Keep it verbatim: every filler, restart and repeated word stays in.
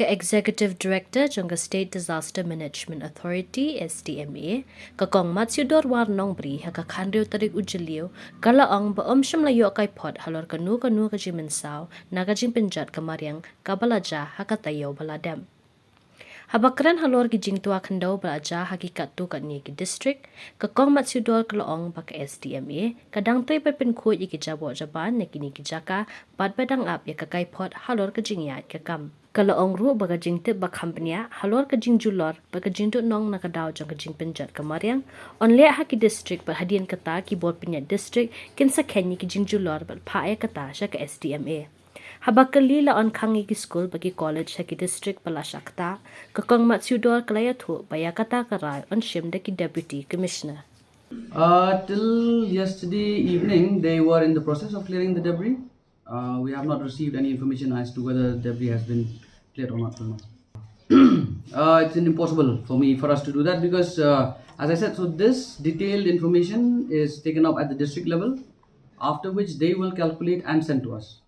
Ka Executive Director jong ka State Disaster Management Authority, S D M A, ka Kong Matsiewdor Warnongbri, ha ka khathynriew tarik u Jylliew, ka la ong ba ym shym la ïoh kaiphod halor kano kano ka jingmynsaw na ka jingpynjot ka mariang kaba la jia ha ka taïew ba la dep. Haba kren halor ki jingtwa khyndew ba la jia ha ki katto katne ki district, ka Kong Matsiewdor ka la ong ba ka S D M A ka dang trei ban pynkhuid ïa ki jaboh jaban na kine ki jaka bad ba dang ap ïa ka kaiphod halor ka jingïaid ka kam. Ka la ong ruh ba ka jingtip ba kham bniah halor ka jingjulor bad ka jingduhnong na ka daw jong ka jingpynjot ka mariang yn leh ha ki district bad hadien kata ki bor pynïaid district kin sa kheiñ ïa ki jingjulor bad phah ïa kata sha ka S D M A. Haba kylli la yn khang ïa ki skul bad ki college ha ki district ba la shah ktah, ka Kong Matsiewdor ka la ïathuh ba ïa kata ka rai yn shim da ki Deputy Commissioner. Uh, till yesterday evening, they were in the process of clearing the debris. Uh, we have not received any information as to whether the debris has been cleared or not till now. Uh, it's impossible for me, for us to do that because, uh, as I said, so this detailed information is taken up at the district level, after which they will calculate and send to us.